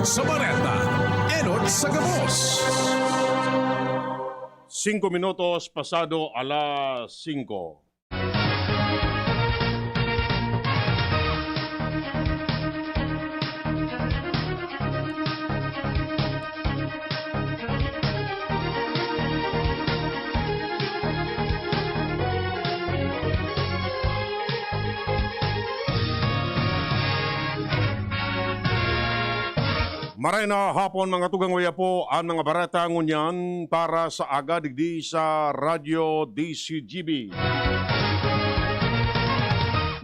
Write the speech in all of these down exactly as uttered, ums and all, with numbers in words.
Sa bareta, enot sa gabos. Singko minutos pasado alas singko. Maray na hapon, mga tugang, waya po an mga bareta ngunyan para sa aga digdi sa Radyo D C G B.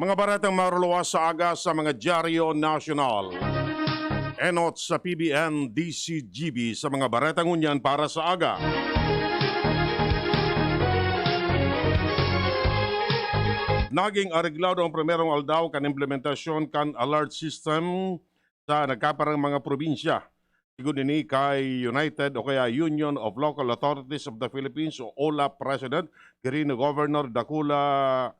Mga baretang maruluwas sa aga sa mga dyaryo nasyonal. Enot sa P B N D C G B sa mga bareta ngunyan para sa aga. Naging areglado ang primerong aldaw kan implementasyon kan alert system sa nagkaparang mga probinsya. Sigon ini kay United o kaya Union of Local Authorities of the Philippines o OLAP President, Quirino Governor Dakula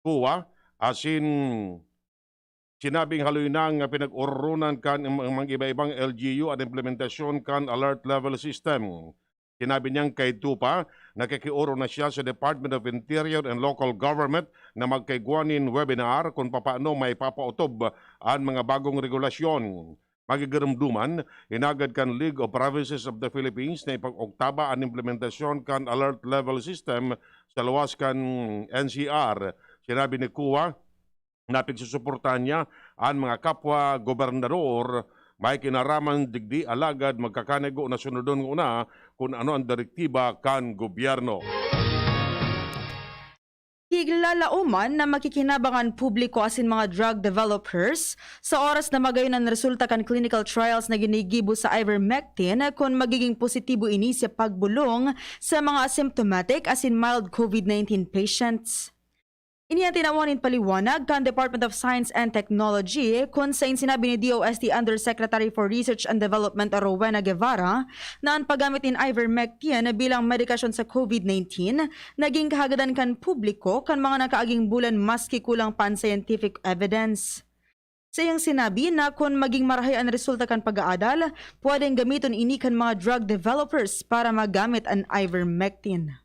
Cua, asin sinabing haloy na nga pinag-ororonan kan mga iba-ibang L G U an implementasyon kan alert level system. Sinabi niyang kaidto pa, nakikiorog na siya sa Department of Interior and Local Government na magkaigwa nin webinar kun papaano maipapaotob an mga bagong regulasyon. Magigiromdoman, hinagad kan League of Provinces of the Philippines na ipag-oktaba an implementasyon kan alert level system sa luwas kan N C R. Sinabi ni Cua, na pigsusuportahan niya an mga kapwa gobernador may kinaraman digdi, alagad magkakanigo na sunodon nguna kun ano an direktiba kan gobyerno. Kiglalaoman na makikinabang an publiko asin mga drug developers sa oras na magayon an resulta kan clinical trials na ginigibo sa ivermectin kun magiging positibo ini sa pagbolong sa mga asymptomatic asin mild COVID nineteen patients. Ini an tinawan nin paliwanag kan Department of Science and Technology, kun sain sinabi ni D O S T Undersecretary for Research and Development Rowena Guevara na an paggamit nin ivermectin bilang medikasyon sa COVID nineteen naging kahagadan kan publiko kan mga nakaaging bulan maski kulang pa an scientific evidence. Sa iyang sinabi na kun maging marahay an resulta kan pag-aadal, pwedeng gamiton ini kan mga drug developers para magamit an ivermectin.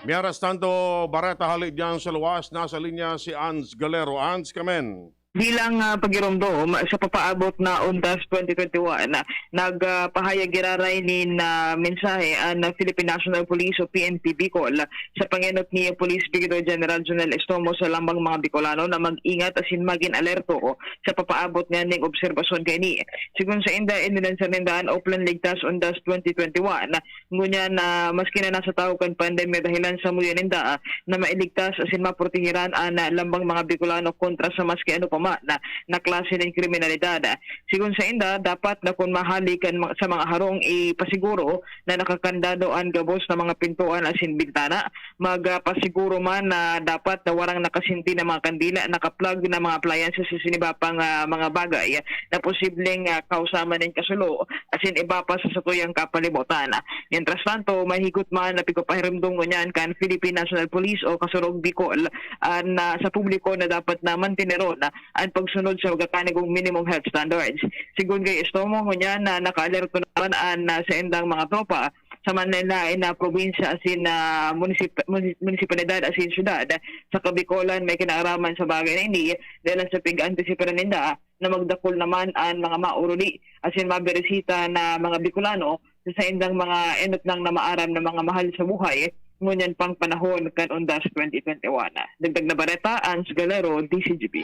Mientras tanto, bareta hali diyan sa luwas, nasa linya si Ans Galero. Ans, kamen. Bilang, ah, pagiromdom sa papaabot na Undas twenty twenty-one, nagpahayag giraray nin, ah, mensahe an Philippine National Police o P N P Bicol sa pangenot ni Police Brigadier General Jonel Estomo sa lambang mga Bicolano na mag-ingat asin magin alerto sa papaabot nganing obserbasyon kaini. Sigon sainda, inilansar ninda an Oplan Ligtas Undas twenty twenty-one. Ngunyan na maski na nasa tahaw kan pandemya, dahelan samuya ninda na mailigtas asin maprotehiran an lambang mga Bicolano kontra sa maski ano pa man na, na klase nin kriminalidad. Sigon sainda, dapat na kun mahali kan ma-, sa mga harong, ipasiguro na nakakandado an gabos na mga pintuan asin bintana. Magpasiguro man na dapat na warang nakasinti na mga kandila, naka-plug na mga appliances asin iba pang, ah, mga bagay na posibleng, ah, kausaman nin kasulo asin iba pa sa satuyang kapalibutan. Mientras tanto, mahigot man na pigpapahiramdom ngunyan kan Philippine National Police o Kasurog Bicol, ah, na sa publiko na dapat na manteneron an pagsunod sa magkakanigong minimum health standards. Sigon kay Estomo, ngunyan na nakaalerto naman an, ah, saindang mga tropa sa manlaen-laen na probinsya asin, ah, munisip-, munis-, munisipalidad asin syudad sa Kabikolan may kinaaraman sa bagay na ini, dahil sa pig-antisipar ninda na magdakul naman an mga mauruli asin mabirisita na mga Bicolano sa saindang mga enot nang namaaram na mga mahal sa buhay, ngunyan pang panahon kan Undas twenty twenty-one. Dagdag na bareta, Ans Galero, D C G B.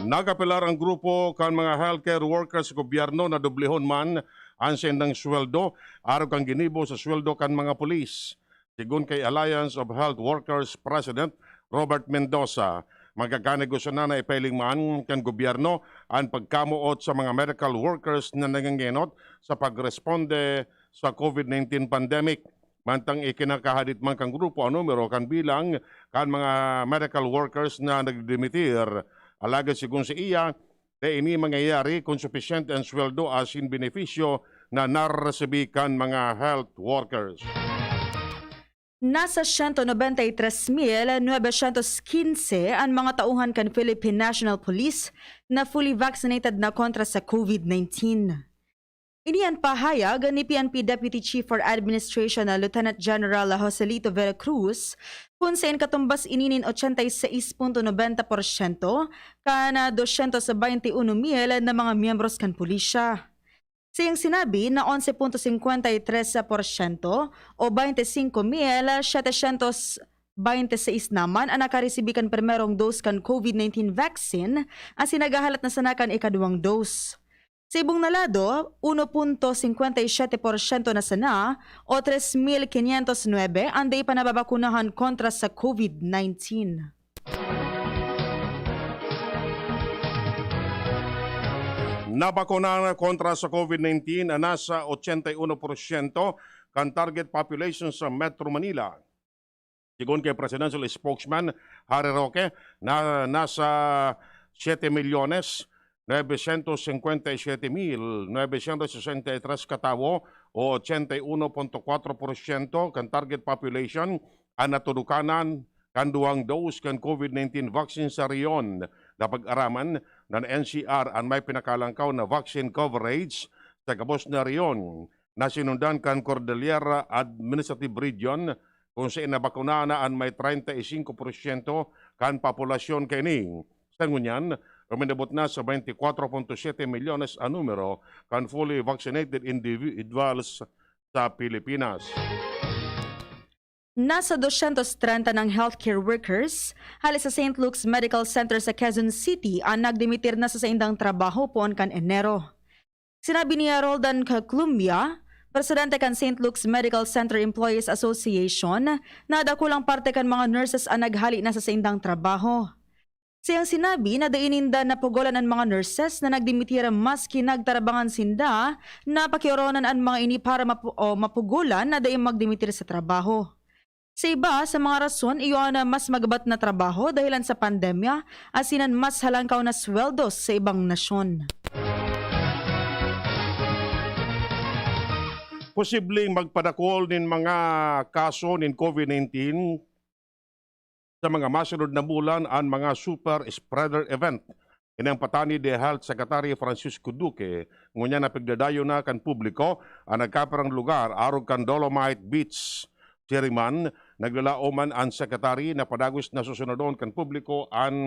Nag-apelar ang grupo kan mga healthcare workers sa gobyerno na doblehon man an saindang sweldo, arog kan ginibo sa sweldo kan mga pulis. Sigon kay Alliance of Health Workers President Robert Mendoza, magkakanegosyo na na ipailing man kan gobyerno an pagkamoot sa mga medical workers na nangangenot sa pagresponde sa COVID nineteen pandemic. Mantang ikinakahadit man kan grupo an numero kan bilang kan mga medical workers na nagdidimitir. Alagad sigon sa iya, dai ini mangyayari kun supisyente an sweldo asin benepisyo na nareresibi kan mga health workers. Nasa siyento nobenta y tres mil novecientos quince an mga tauhan kan Philippine National Police na fully vaccinated na kontra sa COVID nineteen. Ini an pahayag ni P N P Deputy Chief for Administration na Lieutenant General Joselito Vera Cruz, kun saen katumbas ini nin ochenta y seis punto nobenta porsyento kan dosyentos baynte uno mil na mga miyembros kan pulisya. Sa iyang sinabi na onse punto singkwenta y tres porsyento o baynte singko mil setecientos baynte seis naman an nakaresibi kan primerong dose kan COVID nineteen vaccine asin naghahalat na sana kan ikaduwang dose. Sa ibong na lado, uno punto singkwenta y siyete porsyento na sana o tres mil quinientos nuebe an dai pa nababakunahan kontra sa COVID nineteen. Nabakunahan kontra sa COVID nineteen an nasa ochenta y uno porsyento kan target population sa Metro Manila. Sigon ki Presidential Spokesman Harry Roque, na nasa siete milyones novecientos singkwenta y siete mil novecientos sesenta y tres katawo o ochenta y uno punto kwatro porsyento kan target population an natudukanan kan duwang dose kan COVID nineteen vaccine sa rehiyon. Napag-araman na N C R an may pinakalangkaw na vaccine coverage sa gabos na rehiyon na sinundan kan Cordillera Administrative Region, kun saen nabakunahan na an may treinta y cinco porsyento kan populasyon kaini. Sa ngunyan, uminabot na sa baynti kwatro punto siyete milyones an numero kan fully vaccinated individuals sa Pilipinas. Nasa dosyentos trenta ng healthcare workers hale sa Saint Luke's Medical Center sa Quezon City an nagdimitir na sa saindang trabaho poon kan Enero. Sinabi ni Roldan Caclumbia, presidente kan Saint Luke's Medical Center Employees Association, na dakulang parte kan mga nurses an naghale na sa saindang trabaho. Sa iyang sinabi na dai ninda napugolan an mga nurses na nagdimitir maski nagtarabangan sinda na pakioronan an mga ini para mapu-, o mapugolan na dai magdimitir sa trabaho. Sa iba, sa mga rason, iyo an mas magabat na trabaho dahilan sa pandemya, asin an mas halangkaw na sweldos sa ibang nasyon. Posibleng magpadakol nin mga kaso nin COVID nineteen sa mga masunod na bulan an mga super spreader event. Ini an patanid ni Health Secretary Francisco Duque, ngunyan na pigdadayon na kan publiko an nagkaparang lugar arog kan Dolomite Beach. Siring man, naglalaom man an sekretary na padagos na susunodon kan publiko an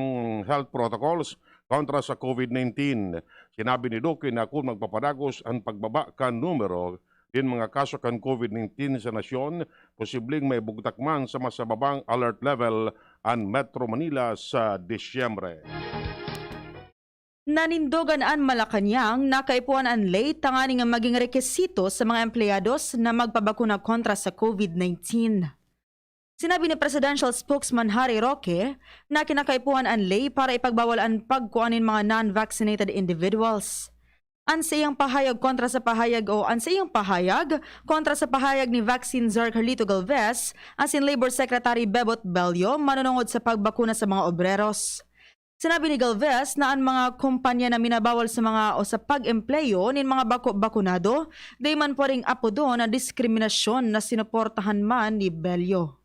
health protocols kontra sa COVID nineteen. Sinabi ni Duque na kun magpapadagos an pagbaba kan numero nin mga kaso kan COVID nineteen sa nasyon, posibleng maibugtak man sa mas mababang alert level an Metro Manila sa Disyembre. Nanindogan an Malacañang na kaipuhan an ley tanganing magin rekisito sa mga empleyados na magpabakuna kontra sa COVID nineteen. Sinabi ni Presidential Spokesman Harry Roque na kinakaipuhan an ley para ipagbawal an pagkua nin mga non-vaccinated individuals. An saiyang pahayag kontra sa pahayag o an saiyang pahayag kontra sa pahayag ni Vaccine Czar Carlito Galvez asin Labor Secretary Bebot Bello manunungod sa pagbakuna sa mga obreros. Sinabi ni Galvez na an mga kompanya na minabawal sa mga o sa pag-empleyo nin mga bako bakunado, dai man pwedeng apodon na diskriminasyon na sinuportahan man ni Bello.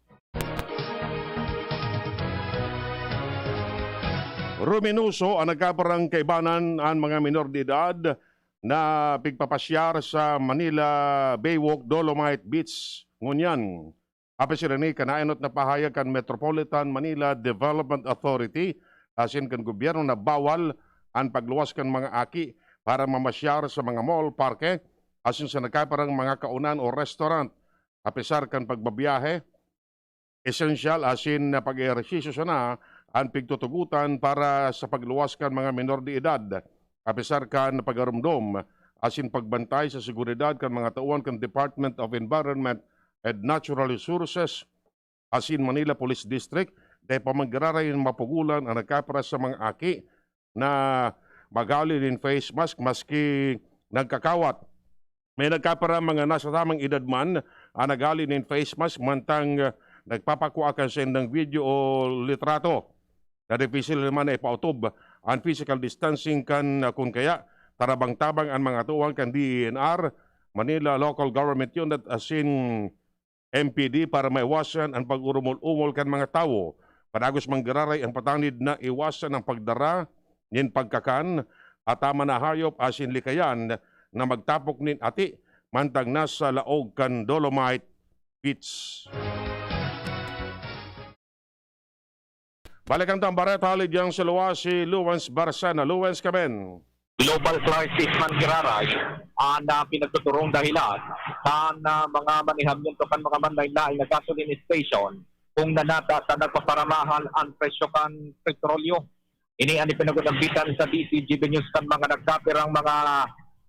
Ruminoso an nagkaparang kaibanan an mga minor de edad na pigpapasyar sa Manila Baywalk Dolomite Beach ngunyan. Apil sila ni kanaenot na pahayag kan Metropolitan Manila Development Authority asin kan gobyerno na bawal an pagluwas kan mga aki para mamasyar sa mga mall, parke, asin sa nagkaparang mga kaonan o restaurant. Apisar kan pagbabiyahe, esensyal asin pag-ehersisyo sana an pigtutugotan para sa pagluwas kan mga menor de edad. Apisar kan pagarumdom asin pagbantay sa seguridad kan mga tauhan kan Department of Environment and Natural Resources asin Manila Police District, dai pa man giraray mapugolan an nagkapara sa mga aki na maghale nin face mask maski nagkakawat. May nagkapara mga nasa tamang edad man an naghale nin face mask mantang, ah, nagpapakua kan saindang video o litrato. Na dipisil naman na ipaotob an physical distancing kan, ah, kun kaya tarabang-tabang an mga atuang kan D E N R, Manila Local Government Unit asin M P D para maiwasan an pag-urumol-umol kan mga tawo. Padagos manggiraray an patanid na iwasan an pagdara nin pagkakan, ataman na hayop asin likayan na magtapok nin ati mantang nasa laog kan Dolomite Beach. Balikan ta an bareta hali diyan sa luwas si Luwens Barcena. Luwens, kaben. Global crisis man giraray an, ah, pinagtuturong dahilan kan, ah, mga manihamiento kan mga manlaen-laen na gasoline station, kung nanata sa nagpaparamahal an presyo kan petrolyo. Ini an ipinag-unambitan sa D C G B News kan mga nagkapirang mga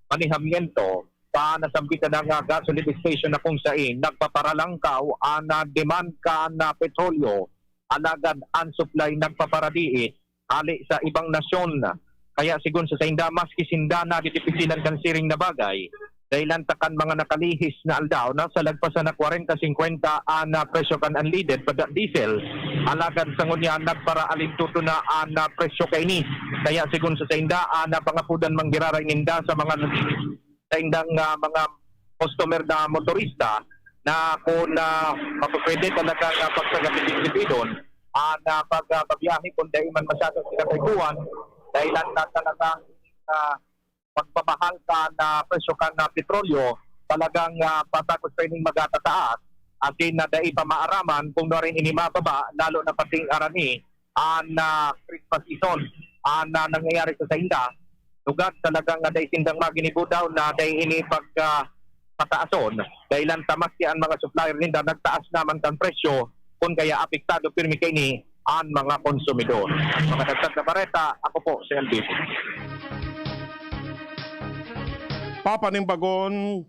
manihamiento sa nasambitan na nga gasoline station na kung sain nagpaparalangkaw an, ah, demand kan, ah, petrolyo, alagad an supply nagpaparadiit hali sa ibang nasyon. Kaya sigon sa sainda, maski sinda nadidipisilan kan siring na bagay, dahilan ta kan mga nakalihis na aldaw, nasa lagpas na kwarenta, singkwenta an, ah, presyo kan unleaded pada diesel. Alagad sa ngunyan, nagparaalintuto na an, ah, presyo kaini. Kaya sigon sa sainda, an, ah, pangapodan manggiraray ninda sa mga saindang, ah, mga customer na motorista na kung, ah, mapapwede talaga na pagsagapit-sagapidon, ah, na pag, ah, pagbiyahe kung dai man masyado sila kaipuhan, dahilan na talaga, ah, pagpamahal kan, ah, presyo kan, ah, petrolyo, talagang, ah, patagos pa ining magatataas, asin na dai pa maaraman kung nuarin ini mababa, lalo na pating arani, an, ah, Christmas season, an, ah, nangyayari sa sainda. Lugad talagang, ah, dai sindang maginibo daw na dai ini pag, ah, pataason. Dahilan ta maski an mga supplier ninda nagtaas naman kan presyo, kun kaya apektado pirmi kaini an mga konsumidor. Mga dagdag na bareta, ako po si Elvis. Papanimbagon,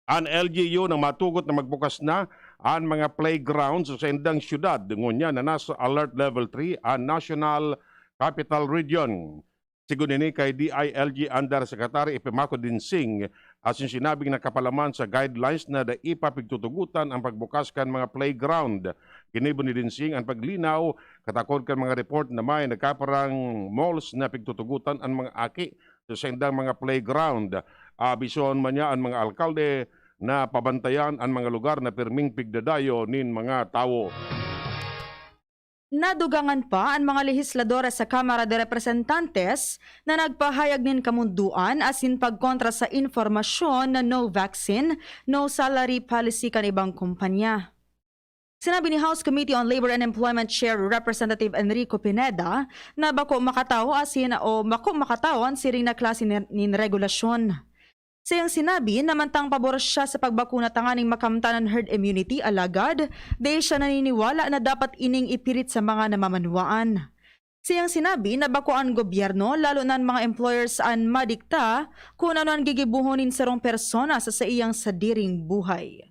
an L G U nang matugot na magbukas na an mga playground sa saindang syudad, ngunyan na nasa Alert Level three an National Capital Region. Sigon ini kay D I L G Undersecretary Epimaco Dinsing, asin sinabing nakapalaman sa guidelines na dai pa pigtutugotan an pagbukas kan mga playground. Ginibo ni Dinsing an paglinaw katakod kan mga report na may nagkaparang malls na pigtutugotan an mga aki sa saindang mga playground. Aabisuhon man niya an mga alkalde na pabantayan an mga lugar na pirming pigdadayo nin mga tawo. Nadugangan pa an mga lehislador sa Kamara de Representantes na nagpahayag nin kamundoan asin pagkontra sa impormasyon na no vaccine, no salary policy kan ibang kumpanya. Sinabi ni House Committee on Labor and Employment Chair Representative Enrico Pineda na bako makatawo asin o bako makatawo an siring na klase nin, nin regulasyon. Sa iyang sinabi na mantang pabor siya sa pagbakuna tanganing makamtan an herd immunity, alagad dai siya naniniwala na dapat ining ipilit sa mga namamanwaan. Sa iyang sinabi na bako an gobyerno, lalo na an mga employers, an madikta kun ano an gigibohon nin sarong persona sa saiyang sadiring buhay.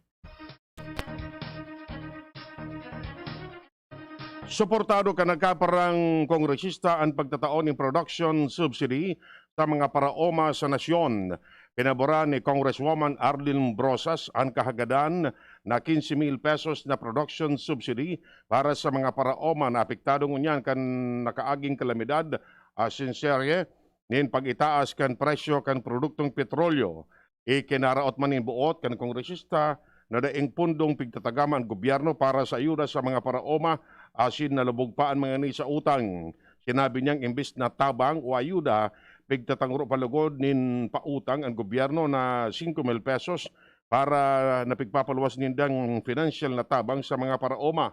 Suportado kan nagkaparang kongresista an pagtatao nin production subsidy sa mga paraoma sa nasyon. Pinaboran ni Congresswoman Arlene Brosas an kahagadan na quince mil pesos na production subsidy para sa mga paraoma na apektado ngunyan kan nakaaging kalamidad, asin serye nin pag-itaas kan presyo kan produktong petrolyo. Ikinaraot man nin boot kan kongresista na daing pundong pigtatagama an gobyerno para sa ayuda sa mga paraoma, asin nalubog pa an mga ini sa utang. Sinabi niyang imbis na tabang o ayuda, pigtatangro pa logod nin pautang an gobyerno na singko mil pesos para napigpapaluwas nindang pinansyal na tabang sa mga paraoma.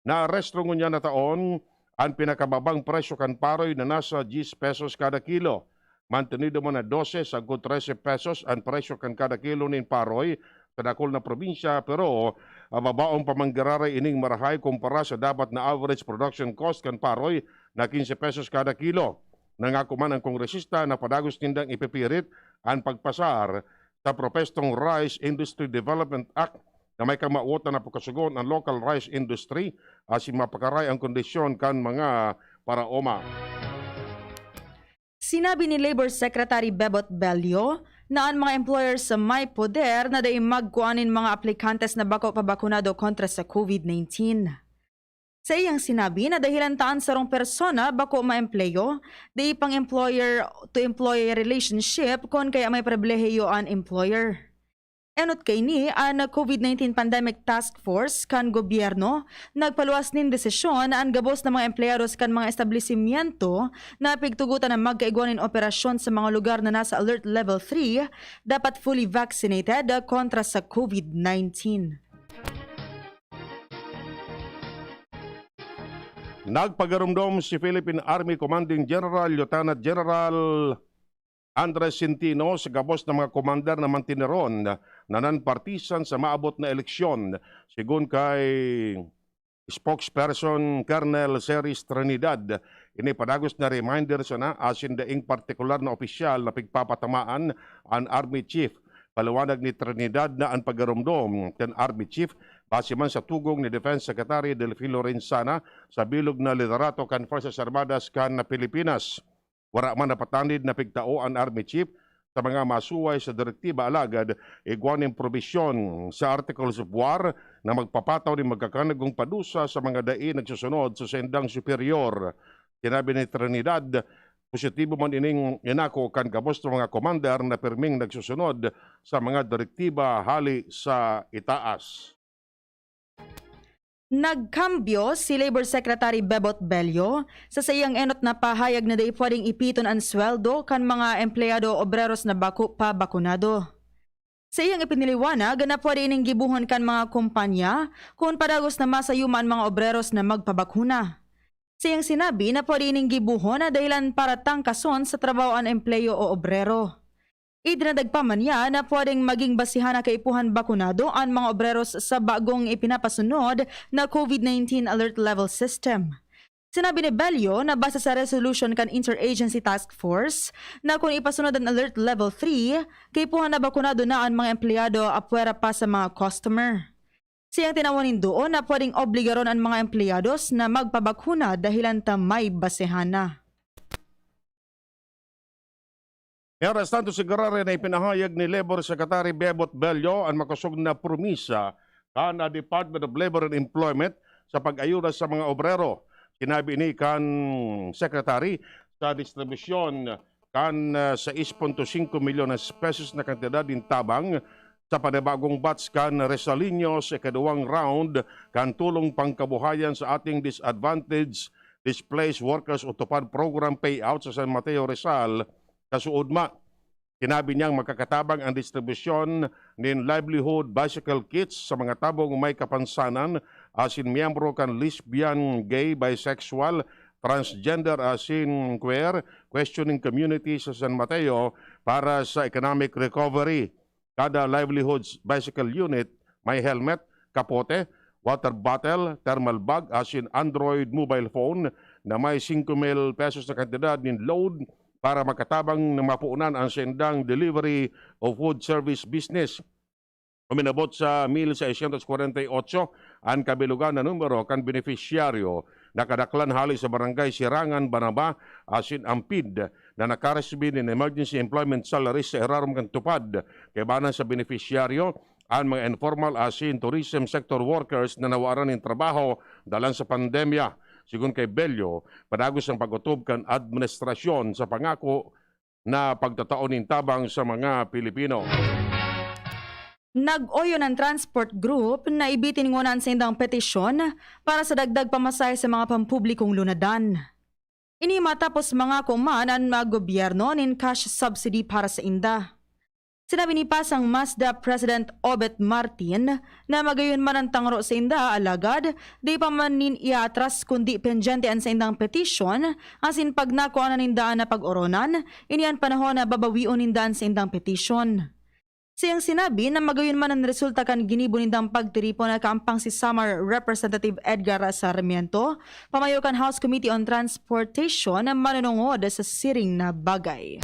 Naarestro ngunyan na taon an pinakababang presyo kan paroy na nasa diyes pesos kada kilo. Mantenido man na dose sagkod trese pesos an presyo kan kada kilo nin paroy sa dakul na probinsya, pero, ah, babaon pa man giraray ining marahay kumpara sa dapat na average production cost kan paroy na quince pesos kada kilo. Nangako man ang kongresista na padagos nindang ipipirit an pagpasar sa propestong Rice Industry Development Act na may kamawotan na pagkasugon ang local rice industry asin mapakaray ang kondisyon kan mga paraoma. Sinabi ni Labor Secretary Bebot Bello na an mga employers sa may poder na dai magkua nin mga aplikantes na bako pa bakunado kontra sa COVID nineteen. Sa iyang sinabi na dahilan ta an sarong persona bako maempleyo, dai pang employer to employee relationship kun kaya may pribilehiyo an employer. Enot kaini, an COVID nineteen Pandemic Task Force kan gobyerno nagpaluwas nin desisyon na an gabos na mga empleyados kan mga establisimyento na pigtugotan na magkaigwa nin operasyon sa mga lugar na nasa Alert Level three dapat fully vaccinated kontra sa COVID nineteen. Nagpagarumdom si Philippine Army Commanding General Lieutenant General Andres Centino sa gabos na mga commander na mantineron na non-partisan sa maabot na eleksyon. Segun kay spokesperson Colonel Ceres Trinidad, ini padagos na reminder sana asin daing partikular na opisyal na pigpapatamaan an Army Chief. Paliwanag ni Trinidad na an pagarumdom kan Army Chief base man sa tugon ni Defense Secretary Delfin Lorenzana sa bilog na liderato kan Fuerzas Armadas kan Pilipinas. Wara man napatanid na pigtao an Army Chief sa mga masuway sa direktiba, alagad igwa nin probisyon sa Articles of War na magpapataw nin magkakanagong padusa sa mga dai nagsusunod sa saindang superior. Sinabi ni Trinidad, positibo man ining inako kan gabos na mga commander na pirming nagsusunod sa mga direktiba hale sa itaas. Nagkambyo si Labor Secretary Bebot Bello sa saiyang enot na pahayag na dai pwedeng ipiton an sweldo kan mga empleyado o obreros na bako pa bakunado. Sa iyang ipiniliwanag na pwede ining gibohon kan mga kompanya kun padagos na masayuma an mga obreros na magpabakuna. Sa iyang sinabi na pwede ining gibohon na dahilan para tangkason sa trabaho an empleyo o obrero. Idinadagpa man niya na pwedeng maging basihan na kaipuhan bakunado an mga obreros sa bagong ipinapasunod na COVID nineteen Alert Level System. Sinabi ni Bello na base sa resolution kan Interagency Task Force na kun ipasunod an Alert Level three, kaipuhan na bakunado na an mga empleyado apwera pa sa mga customer. Sa iyang tinawan nin duon na pwedeng obligaron an mga empleyados na magpabakuna dahilan ta may basehan na. Mientras tanto, sigurare na ipinahayag ni Labor Secretary Bebot Bello an makosog na promisa kan Department of Labor and Employment sa pag-ayuda sa mga obrero. Sinabi ini kan Secretary sa distribusyon kan, ah, sais punto singko milyones pesos na kantidad nin tabang sa panibagong batch kan Resaliño sa ikaduwang round kan Tulong Pangkabuhayan sa Ating Disadvantaged Displaced Workers o TUPAD Program payout sa San Mateo, Rizal, sa suodma. Sinabi niyang magkakatabang ang distribusyon nin livelihood bicycle kits sa mga tabong may kapansanan asin miyembro kan lesbian, gay, bisexual, transgender asin queer questioning community sa San Mateo para sa economic recovery. Kada livelihood bicycle unit may helmet, kapote, water bottle, thermal bag asin Android mobile phone na may singko mil pesos na kantidad nin load para makatabang na mapunan an saindang delivery o food service business. Uminabot sa mil seiscientos kwarenta y ocho an kabilogan na numero kan benepisyaryo na kadaklan hale sa Barangay Sirangan, Banaba asin Ampid na nakaresibi nin emergency employment salaries sa irarom kan TUPAD. Kaibanan sa benepisyaryo, an mga informal asin tourism sector workers na nawaran nin trabaho dalan sa pandemya. Segun kay Bello, padagos ang pag-otob kan administrasyon sa pangako na pagtatao nin tabang sa mga Pilipino. Nag-oyon an Transport Group na ibitin ngona an saindang petisyon para sa dagdag pamasahe sa mga pampublikong lunadan. Ini matapos mangako man an mga gobyerno nin cash subsidy para sainda. Sinabi ni Pasang Mazda President Obet Martin na magayon man an tangro sainda, alagad di pa man nin iaatras kundi pendyente an saindang petisyon, asin pag nakuha na ninda an napag-oronan, ini an panahon na babawion ninda an saindang petisyon. Sa iyang sinabi na magayon man an resulta kan ginibo nindang pagtiripon na kaampang si Samar Representative Edgar Sarmiento, pamayo kan House Committee on Transportation, na manunungod sa siring na bagay.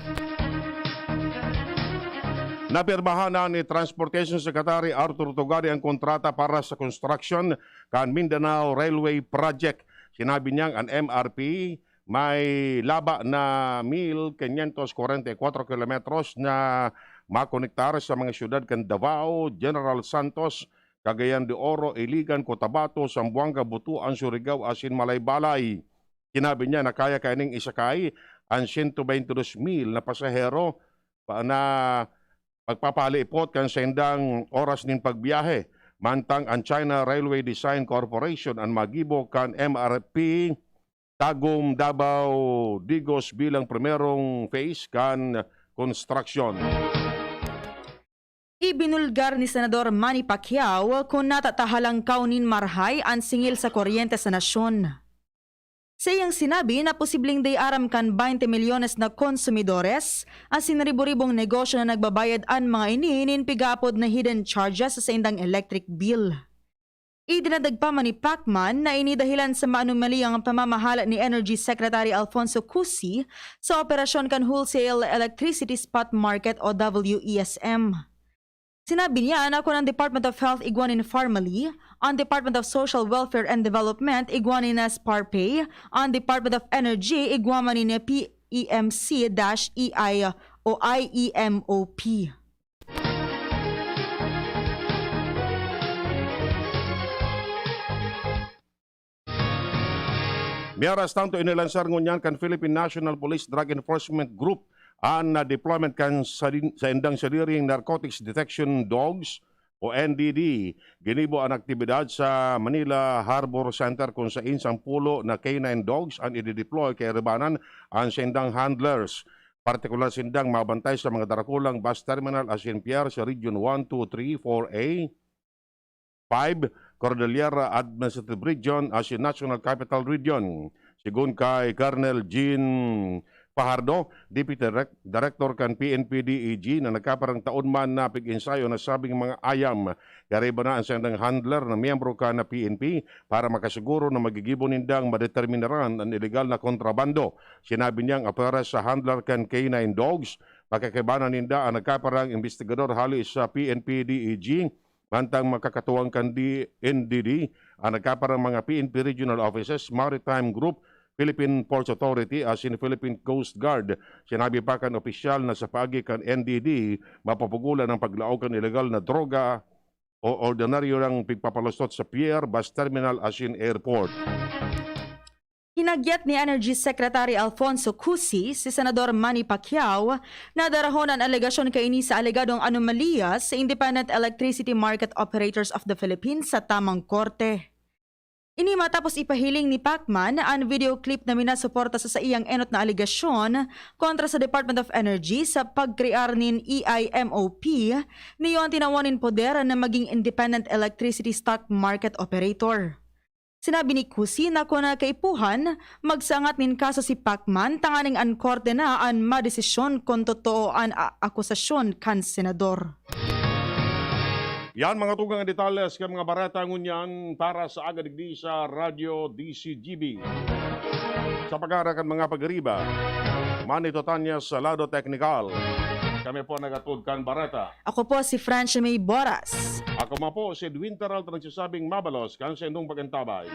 Napirmahan na ni Transportation Secretary Arthur Tugari ang kontrata para sa construction kan Mindanao Railway Project. Sinabi niyang an M R P may laba na mil quinientos kwarenta y kuwatro kilometros na makonektar sa mga syudad kan Davao, General Santos, Cagayan de Oro, Iligan, Cotabato, Zamboanga, Butuan, Surigao asin Malaybalay. Sinabi niya na kaya kaining isakay an siyento beintidos mil na pasahero pa, na pagpapalipot kan saindang oras nin pagbiyahe. Mantang an China Railway Design Corporation an magibo kan M R P Tagum, Davao, Digos bilang primerong phase kan konstruksyon. Ibinulgar ni Senador Manny Pacquiao kun natatalangkaw nin marahay an singil sa kuryente sa nasyon. Sa iyang sinabi na posibleng di aram kan baynte milyones na konsumidores asin ribo-ribong negosyo na nagbabayad an mga ini nin pigaapod na hidden charges sa saindang electric bill. Idinagdag pa man ni Pacman na ini dahilan sa maanomalyang pamamahala ni Energy Secretary Alfonso Cusi sa operasyon kan Wholesale Electricity Spot Market o W E S M. Sinabi niya na kun ang Department of Health igwa nin Pharmaly, ang Department of Social Welfare and Development igwa nin SPARPay, ang Department of Energy igwa man nin P E M C dash E I o I E M O P. Mientras tanto, inilansar ngunyan kan Philippine National Police Drug Enforcement Group an, ah, deployment kan sadin-, saindang sadiring Narcotics Detection Dogs o N D D. Ginibo an aktibidad sa Manila Harbor Center, kung sain sampulo na K nine dogs an idideploy kaibanan an saindang handlers. Partikular sindang mabantay sa mga darakulang bus terminal asin pier sa Region one, two, three, four A, five, Cordillera Administrative Region asin National Capital Region. Sigon kay Colonel Jean Fajardo, Deputy Direc-, Director kan P N P D E G, na nagkaparang taon man na pig-ensayo na sabing mga ayam. Kaiba na an saindang handler na miyembro kan P N P para makasiguro na magigibo nindang madeterminaran an ilegal na kontrabando. Sinabi niyang apwera sa handler kan K nine dogs, pakakaibanan ninda an nagkaparang investigador hale sa P N P D E G, mantang makakatuwang kan D N D D, ang nagkaparang mga P N P Regional Offices, Maritime Group, Philippine Ports Authority, asin Philippine Coast Guard. Sinabi pa kan opisyal na sa paagi kan N D D, mapapugolan ang paglaog kan ilegal na droga o ordinaryo nang pigpapalusot sa pier, bus terminal, asin airport. Hinagyat ni Energy Secretary Alfonso Cusi si Senador Manny Pacquiao na darahon an alegasyon kaini sa alegadong anomalya sa Independent Electricity Market Operators of the Philippines sa tamang korte. Ini matapos ipahiling ni Pacman an video clip na minasuporta sa saiyang enot na alegasyon kontra sa Department of Energy sa pagkrear nin E I M O P, niyo an tinawan nin poder na maging Independent Electricity Stock Market Operator. Sinabi ni Cusi na kun kaipuhan, magsangat nin kaso si Pacman tanganing an korte na an madesisyon kun totoo an a-, akusasyon kan senador. Yan, mga tugang, ang detalles kan mga bareta ngunyan para sa aga digdi sa Radyo D C G B. Sa pagkara kan mga pagariba, Manny Totanya sa lado teknikal. Kami po nagatod kan bareta. Ako po si Francia May Boras. Ako man po si Edwin Peralta, nagsasabing mabalos kan saindong pag-antabay.